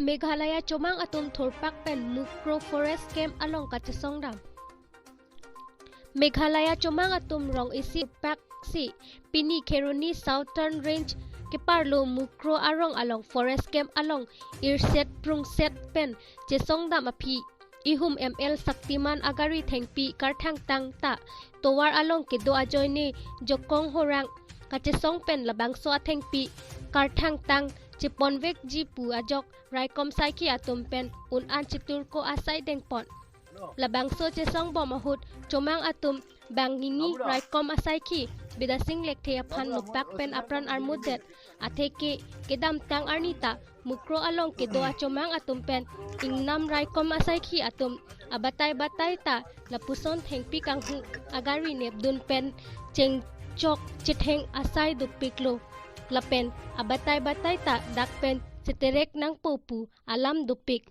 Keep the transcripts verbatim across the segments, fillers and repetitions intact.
Meghalaya chomang atum thurpak pen Mukroh Forest Camp along kachesongdam. Meghalaya chomang atum rong isi paksi pini Kheroni Southern Range keparlo Mukroh arong along Forest Camp along irset prungset pen chesongdam aphi ihum M L Shaktiman agari thengpi karthangtang ta tovar along kedo ajoine jokong horang kachesong pen labangso athengpi karthangtang cheponvekji pu ajok raikom asaikhi atum pen un-an cheturko asai dengpon. Labangso chesongbom ahut chomang atum banghini raikom asaikhi Bidasing Lekthe aphan nopak pen apran armudet atheke kedamtang arni ta Mukroh along kedo achomang atum pen ingnam raikom asaikhi atum abatai batai ta lapuson thengpi kanghu agari nepdun pen chengchok chetheng asai dopiklo. Lapen abatai batai ta dak pen cheterek nangpo pu alam dopik.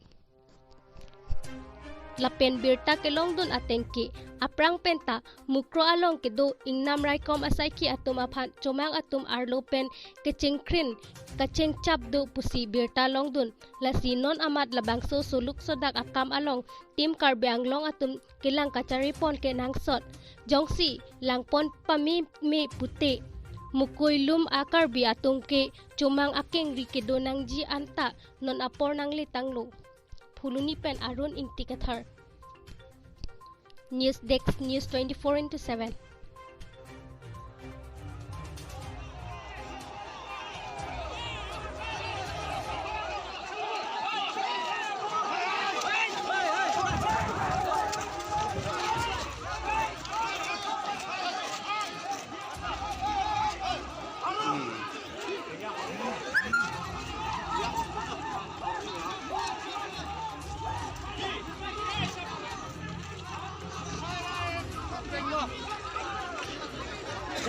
Lapen birta kelongdun atengke aphrang penta Mukroh along kedo ingnam raikom asaikhi atum aphan chomang atum arlo pen kechengkrin kachengchap do pusi birta longdun. Lasi non amat labangso suluk sodak akam along Team Karbi Anglong atum kelang kacharipon kenangsot. Jongsi langpon pameme pute mukui lum a Karbi atum ke chomang akengri kedo nangji anta non apor nangle tanglo. Phuloni pen Arun Ingti Kathar. News Desk, News twenty-four into seven.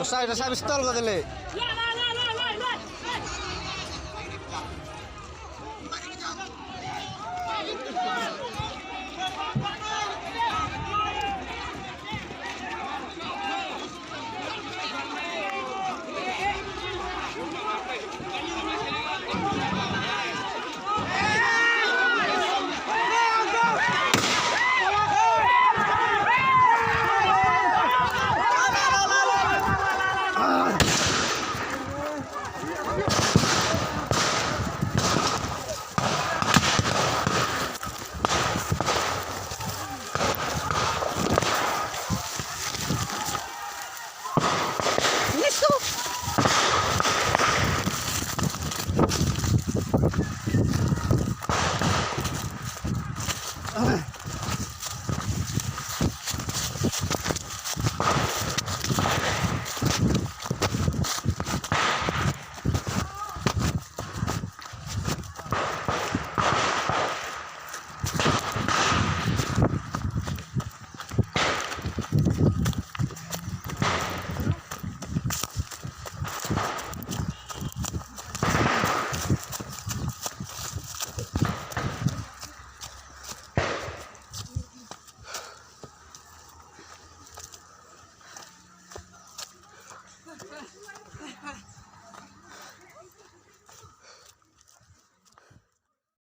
Usai, usai pistol ko dele.